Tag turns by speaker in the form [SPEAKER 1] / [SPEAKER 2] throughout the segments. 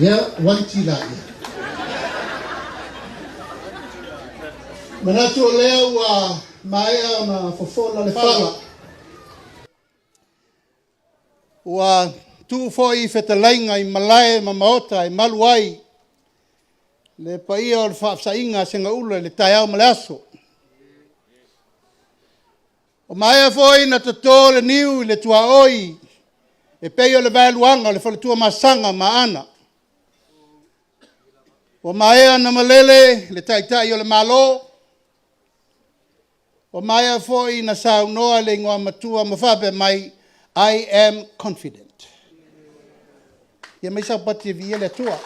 [SPEAKER 1] Ia, uanti laia. Manatu o lea ua maea ona fofola le fala. Ua tuu foi fetalaiga i malae ma maota e malu ai le paia o le faafesaiga a Segaula i le taeao ma le aso. Ua maea foi ona toto le niu i le tuaoi e pei o le vaeluaga o le faletuamasaga ma Aana. Ua maea ona malele le Taitai o le Malo, ua maea foi ona saunoa le Igoamatua ma faapea mai, I am confident. Ia aumai sau pati e viia le Atua.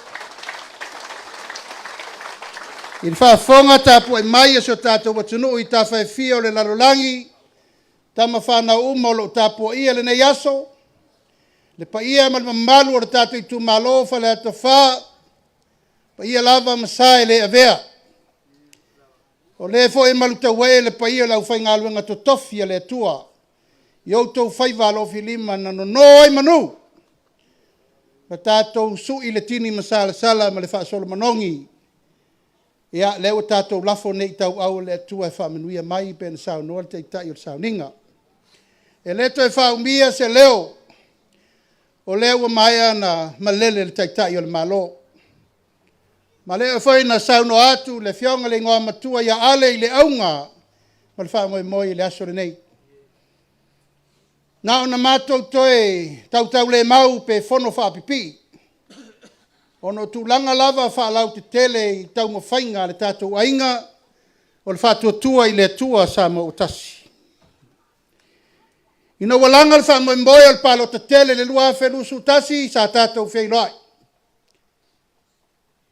[SPEAKER 1] I le faafofoga tapuai mai a si o tatou atunuu i tafa e fia o le lalolagi, tama fanau uma o lo o tapuaia lenei aso, le paia ma le mamalu o le tatou itumalo o Faleata 4, paia lava ma sa e le avea. O lea foi e malutauee le paia o le aufaigaluega totofi a le Atua i outou faiva alofilima na nono ai manu ma tatou sui le tini masalasala ma le faasolo manogi. Ia, lea ua tatou lafo nei i tauau o le Atua e faamanuia mai pei ona saunoa le Taitai o le sauniga. E le toe faaumia se leo, o lea ua maea ona malele le Taitai o le Malo. Ua maea foi ona saunoa atu le Afioga i le Igoamatua ia Ale i le auga o le faamoemoe i le aso lenei. Na ona matou toe tautaulemau pe fonofaapipii, ona o tulaga lava faalautetele i taumafaiga a le tatou aiga o le Faatuatua i le Atua Samoa ua Tasi. Ina ua laga le faamoemoe o le palota tele i le 2021, sa tatou feiloai,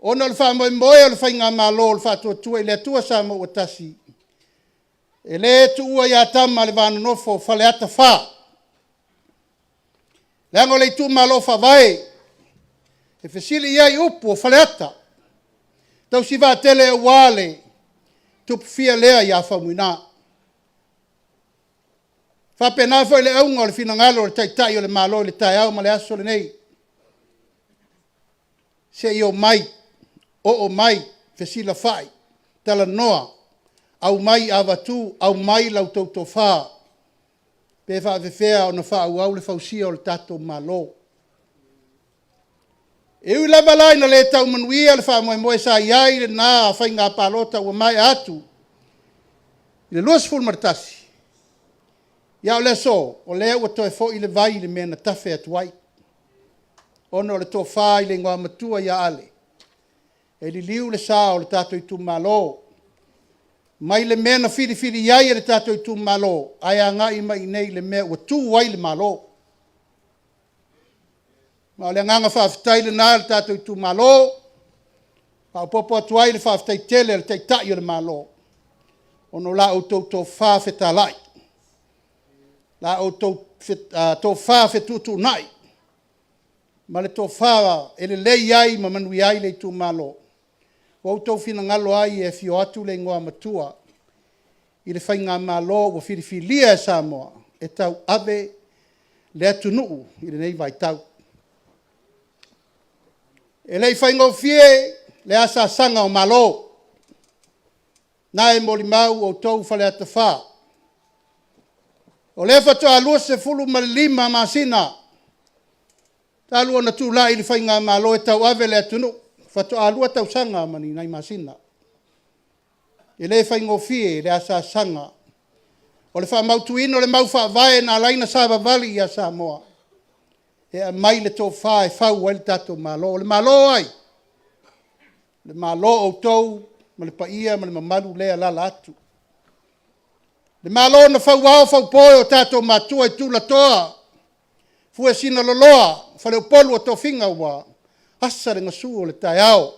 [SPEAKER 1] ona o le faamoemoe o le Faigamalo o le Faatuatua i le Atua Samoa ua Tasi, e le tuua ia Tama le va nonofo o Faleata 4, leaga o le itumalo faavae, e fesili i ai upu o Faleata, tausi vaatele aua le tupufia lea ia Faumuina. E faapena foi le auga o le finagalo o le Taitai o le Malo i le taeao ma le aso lenei, se i omai, oo mai, fesilafai, talanoa, aumai avatu, aumai la outou tofa, pe faapefea ona faaauau le fausia o le tatou Malo. E ui lava la ina le tau manuia le faamoemoe sa i ai lena faiga palota ua maea atu i le 21, a o le aso, o lea ua toe foi le vai i le mea na tafe atu ai, ona o le tofa i le Igoamatua ia Ale, e liliu le sa o le tatou itumalo mai le mea na filifili ai e le tatou itumalo, ae agai mai i inei i le mea ua tu ai le Malo. Ma o le agaga faafetai lena i le tatou itumalo, faaopoopo atu ai le faafetai tele a le Taitai o le Malo, ona o la outou tofa fetalai, la outou tofa fetuutuunai ma le tofa e lelei ai ma manuia ai le itumalo. Ua outou finagalo ai e afio atu le Igoamatua i le Faigamalo ua filifilia e Samoa e tauave le atunuu i lenei vaitau. E le i faigofie le asaasaga o Malo, na e molimau outou Faleata 4, o lea faatoa 25 masina talu ona tulai le Faigamalo e tauave le atunuu, faatoa 2 tausaga ma ni nai masina. E le faigofie le asaasaga o le faamautuina o le mau faavae na ala ai ona savavali ia Samoa e aumai le tofa e fau ai le tatou Malo. O le Malo o ai? O le Malo o outou ma le paia ma le mamalu lea e alaala atu. Le Malo na fauao faupo e o tatou matua i tulatoa, fuesina loloa, faleupolu o tofiga ua asa le gasu o le taeao.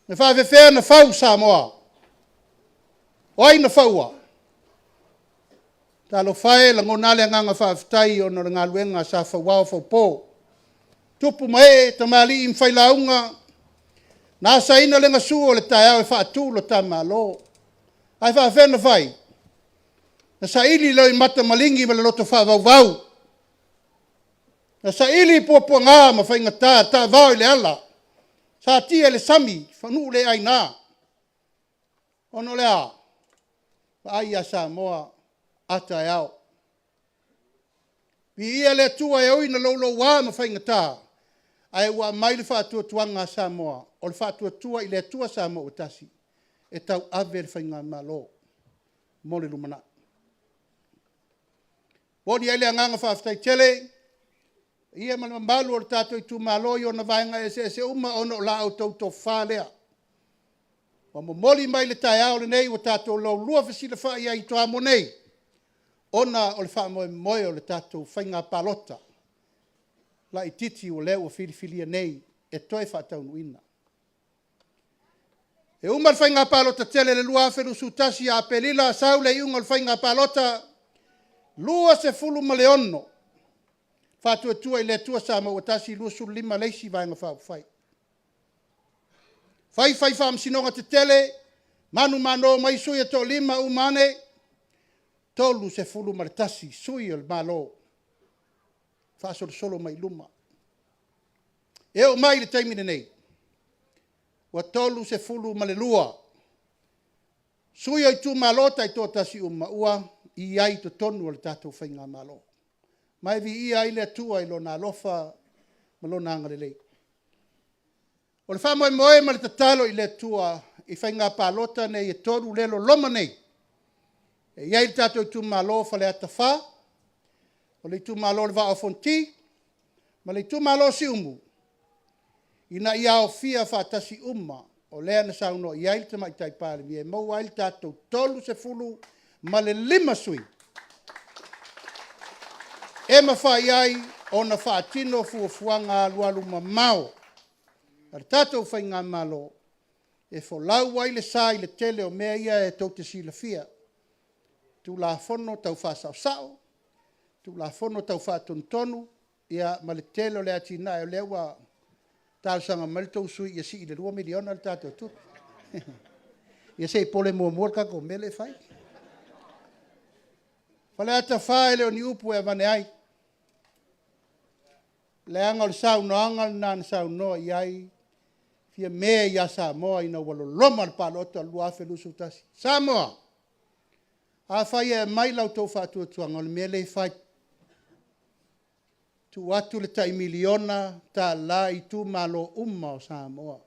[SPEAKER 1] E faapefea ona fau Samoa? O ai na faua? Talofa e, e lagona lava le agaga faafetai ona o le galuega sa fauao faupo. Tupu ma ee, tamalii ma failauga, na asaina le gasu o le taeao e faatu lo ta Malo. Ae faapefea ona fai? Na saili i le loimata maligi ma le loto faavauvau. Na saili i puapuaga ma faigata, taavao i le ala, satia i le sami, nuu le aina. Ona o le a? Vaai ia Samoa a taeao. Viia le Atua e ui ina louloua ma faigata, ae ua aumai le faatuatuaga a Samoa, o le faatuatua i le Atua Samoa ua Tasi, e tauave le Faigamalo mo le lumanai. E momoli ai le agaga faafetai tele i le paia ma le mamalu o le tatou itumalo i ona vaega eseese uma ona o la outou tofa lea ua momoli mai i le taeao lenei ua tatou laulua fesilafai ai i Toamua nei, ona o le faamoemoe o le tatou faiga palota laitiiti o lea ua filifilia nei e toe faataunuuina. E uma le faiga palota tele i le 2021 ia Aperila, sau le iuga o le faiga palota, 26 Faatuatua i le Atua Samoa ua Tasi, 25 le isi Vaega Faaupufai. Fai fai faamasinoga tetele, manumalo mai sui e toalima, uma ane, 31 sui o le Malo faasolosolo mai i luma. E oo mai i le taimi lenei, ua 32 sui o itumalo taitoatasi uma ua i ai i totonu o le tatou Faigamalo. Ma e viia ai le Atua i Lona alofa ma Lona agalelei. O le faamoemoe ma le tatalo i le Atua i faiga palota nei e tolu lea e loloma nei, e i ai le tatou itumalo o Faleata 4, o le itumalo o le Vaa o Fonoti, ma le itumalo o Siumu, ina ia aofia faatasi uma, o lea na saunoa i ai le Tamaitai Palemia, e maua ai le tatou 35 sui e mafai ai ona faatino fuafuaga alualumamao a le tatou faigamalo e folau ai le sa i le tele o mea ia tou te silafia, Tulafono Tau Faasaosao, Tulafono Tau Faatonutonu, ia ma le tele o le atinae o lea ua talosaga mai le tou sui usufono ia sii i le $2 miliona le tatou tupe. Ia se i pole muamua le tatou mea lea e fai. Faleata 4, e le o ni upu e avane ai, leaga o le saunoaga lena na saunoa i ai Fiame ia Samoa ina ua loloma le palota o le 2021. Samoa, afai e aumai la outou faatuatuaga, o le mea lea e fai, tuu atu le tai $1 miliona i itumalo uma o Samoa.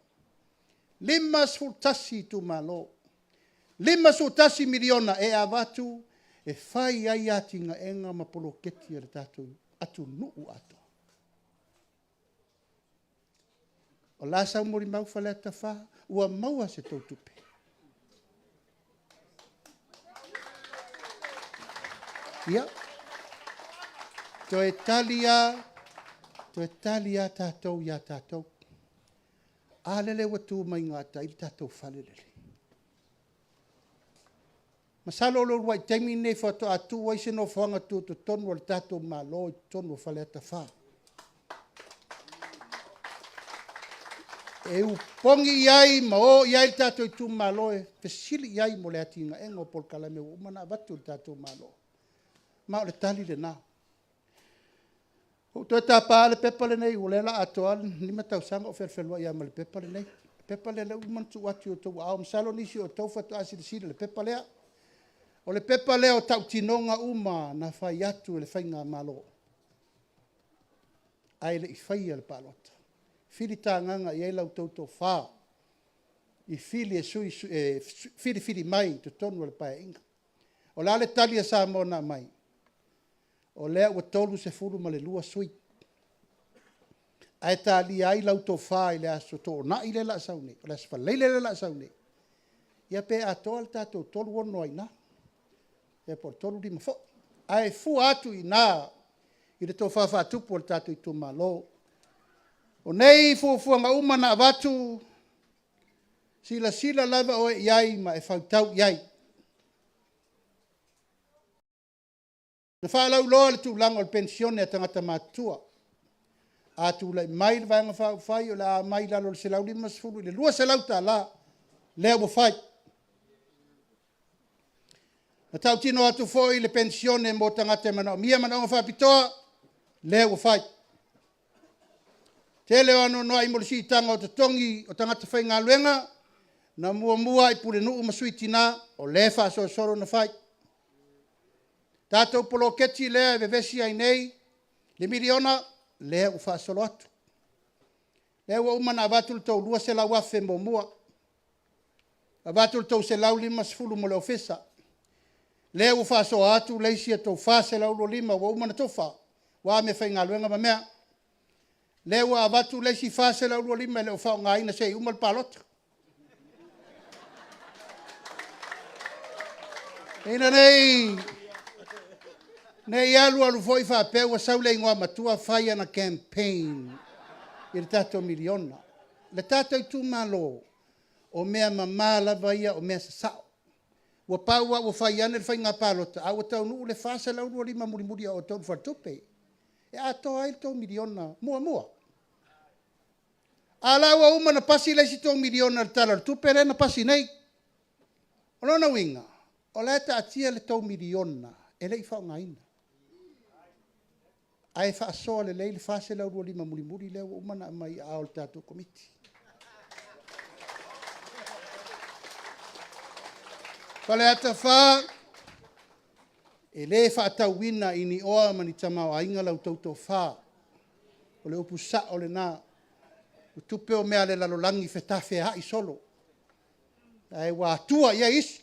[SPEAKER 1] E 51 itumalo, $51 miliona e avatu e fai ai atinaega ma poloketi a le tatou atunuu atoa. O le a sau molimau Faleata 4? Ua maua se tou tupe? Ia, toe tali lava, toe tali lava tatou ia tatou. A lele ua tu mai gatai le tatou fale lenei. Masalo o le uluai taimi lenei faatoa tu ai se nofoaga tutotonu a le tatou Malo i totonu o Faleata 4, e opogi i ai ma o i ai le tatou itumalo e fesili i ai mo le atinaeina o polokalame ua uma ona avatu e le tatou Malo. Ma o le tali lena. Ua ou toe tapa le pepa lenei o lea o le a atoa le 5 tausaga o feloferoai lava ma le pepa lenei. Le pepa lea ua uma ona tuu atu i outou aao, masalo o nisi o outou faatoa silasila i le pepa lea. O le pepa lea o tautinoga uma na fai atu e le Faigamalo ae le i faia le palota. Filitagaga i ai la outou tofa i fili e filifili mai i totonu o le Paeaiga. O le a le tali a Samoa na aumai? O lea ua 32 sui usufono, ae talia ai lau tofa i le Aso Toonai lea o le a sau nei, o le Aso Faraile lea o le a sau nei, ia pe atoa le tatou 36 ai i ina, ia po o le 35 foi. Ae fua atu i ina i le tofa faatupu a le tatou itumalo. O nei fuafuaga uma na avatu, silasila lava oe i ai ma e fautau i ai. Na faalauiloa le tulaga o le penisione a tagata matutua. A tulai mai le Vaega Faaupufai o le a aumai i lalo o le $150 i le $200, lea ua fai. Na tautino atu foi le penisione mo tagata e manaomia manaoga faapitoa, lea ua fai. Tele o anoanoai mo le siitaga o totogi o tagata faigaluega na muamua i Pulenuu ma Sui Tina, o lea e faasolosolo ona fai. Tatou poloketi lea e vevesi ai nei, le miliona, lea ua faasolo atu. Lea ua uma ona avatu le tou $200,000 muamua, avatu le tou $150,000 mo le Ofisa, lea ua faasoa atu le isi a outou $425,000 ua uma ona tufa aua meafaigaluega ma mea. Lea ua avatu le isi $425,000 e le o faaaogaina se i uma le palota. Ina ne i alu alu foi faapea ua sau le Igoamatua fai ana campaign i le tatou miliona. Le tatou itumalo, o mea mama lava ia o mea sasao. Ua pau lava ua fai ane le faiga palota ae ua taunuu le $425,000 mulimuli ia outou i le faletupe e atoa ai le tou miliona muamua. A o la ua uma ona pasi le isi tou miliona i le Tala o le Tupe lea na pasi nei. O lona uiga, o la e taatia le tou miliona e le i faaaogaina, ae faasoa lelei le $425,000 mulimuli lea ua uma ona aumai i aao o le tatou Komiti. Faleata 4, e le faatauina i ni oa ma ni tamaoaiga la outou tofa. O le upu sao lena. O tupe o mea a le lalolagi e fetafeai solo, ae ua atua i ai isi.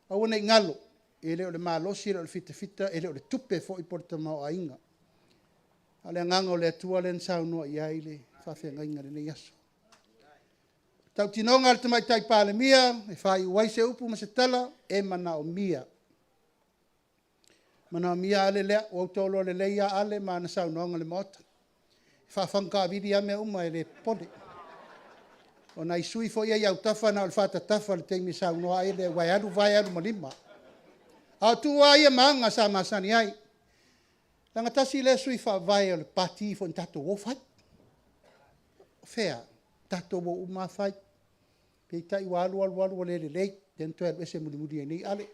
[SPEAKER 1] Aua ne i galo, e le o le malosi, e le o le fitafita, e le o le tupe foi po o le tamaoaiga, a o le Agaga o le Atua lea na saunoa i ai le faafeagaiga i lenei aso. O le tautinoga a le Tamaitai Palemia e faaiu ai se upu ma se tala, e manaomia, e manaomia Ale lea. Ua outou iloa lelei lava Ale ma ana saunoaga i le Maota. E faafagatavili lava mea uma e le popole. O nai sui usufono foi ia e i autafa na o le faatatafa i le taimi e saunoa ai aua e alu vae alu ma lima. A o tu lava ia ma aga sa masani ai. Leaga tasi lea sui faavae o le Pati foi na tatou o fai. O fea? Tatou o uma lava fai. Peitai ua alu alu ua le lelei, lea na toe alu ese mulimuli ai nei Ale.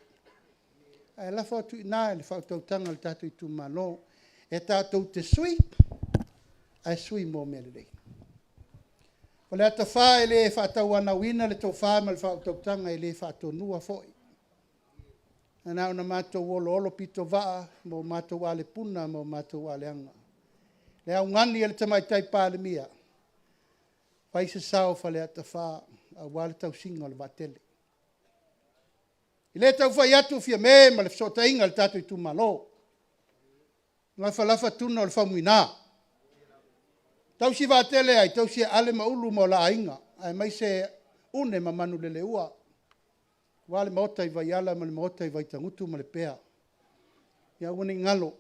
[SPEAKER 1] Ae lafo atu i ina i le faautautaga a le tatou itumalo, e tatou te sui, ae sui mo mea lelei. Faleata 4, e le faatauanauina le tofa ma le faautautaga, e le faatonuina foi. Ae na ona matou oloolopitovaa ma o matou alepuna ma o matou aleaga. Le augani a le Tamaitai Palemia, fai se sao o Faleata 4 aua le tausiga o le vaatele. E le tau fai atu Fiame ma le fesootaiga a le tatou itumalo, lafalafa tuna o le Faumuina, tausi vaatele e ai? Tausi e Ale ma Ulu ma o la aiga, aemaise Une ma Manuleleua, aua le maota i Vaiala ma le maota i Vaitagutu ma Lepea. Ia aua ne i galo,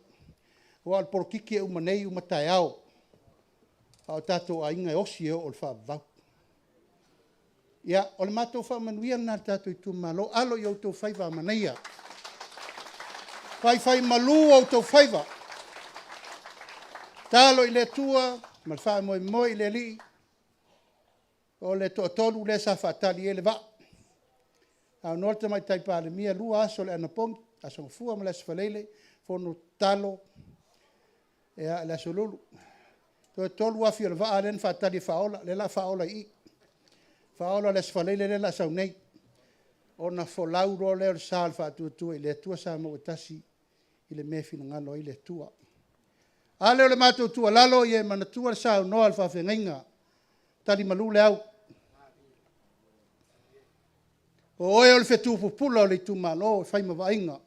[SPEAKER 1] aua o le polokiki e uma nei uma taeao, a o tatou aiga e osi e oo i le faavavau. Ia, o le matou faamanuia lena i le tatou itumalo, alo i outou faiva manaia, faifaimalu o outou faiva, tatalo i le Atua ma le faamoemoe i le Alii, o le toatolu lea sa faatali i ai le vaa. Saunoa le Tamaitai Palemia, e lua aso o le anapogi, Aso Gafua ma le Aso Faraile, fono tatalo i le Aso Lulu. Toe tolu afi o le vaa lea na faatali e faaola, lea o le a faaola i i, faaola i le Aso Faraile lea o le a sau nei, ona folau loa lea o le sa o le Faatuatua i le Atua Samoa ua Tasi i le mea e finagalo ai le Atua. A lea o le matou tuualalo, ia e manatua le saunoa a le faafeagaiga, tali malu le au, o oe o le fetu pupula o le itumalo e fai ma vaaiga.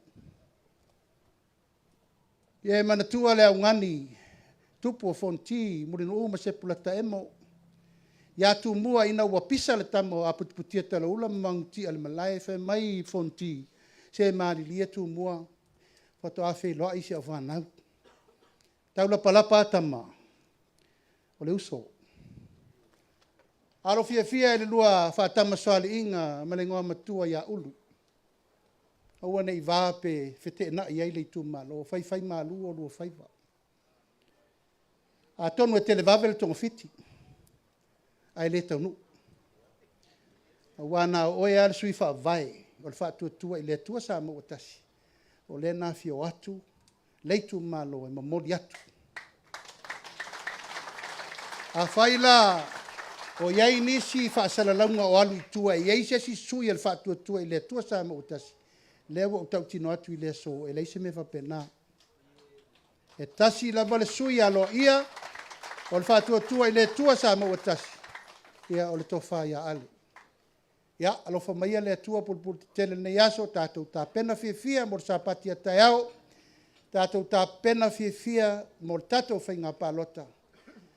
[SPEAKER 1] Ia e manatua le augani tupu o Fonoti, Mulinuu ma Sepolata Emo ia Tumua ina ua pisa le tama o Aputiputia Talaula ma magutia i le malae, fai mai Fonoti, se malilie Tumua faatoa feiloai si au fanau. Taulapalapa a tama, o le uso. A o lou fiafia i le lua faatamasoaliiga ma le Igoamatua ia Ulu, aua ne i va pe feteenai ai le itumalo, faifaimalu oulua faiva. Atonu e televave le togafiti, ae le taunuu, aua na o oe lava le sui faavae o le Faatuatua i le Atua Samoa ua Tasi, o lea na afio atu le itumalo e momoli atu. Afai la o i ai nisi faasalalauga o alu i tua e i ai se isi sui o le Faatuatua i le Atua Samoa ua Tasi, lea ua ou tautino atu i le aso, e leai se mea faapena. E tasi lava le sui aloaia o le Faatuatua i le Atua Samoa ua Tasi, ia o le Tofa ia Ale. Ia alofa maia le Atua pulepuletetele i lenei aso, tatou tapena fiafia mo le Sapati a taeao, tatou tapena fiafia mo le tatou Faiga Palota,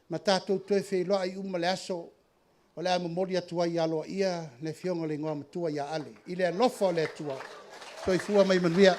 [SPEAKER 1] ma tatou toe feiloai uma i le aso o le a momoli atu ai aloaia le Afioga i le Igoamatua ia Ale, i le alofa o le Atua. Soifua ma ia manuia.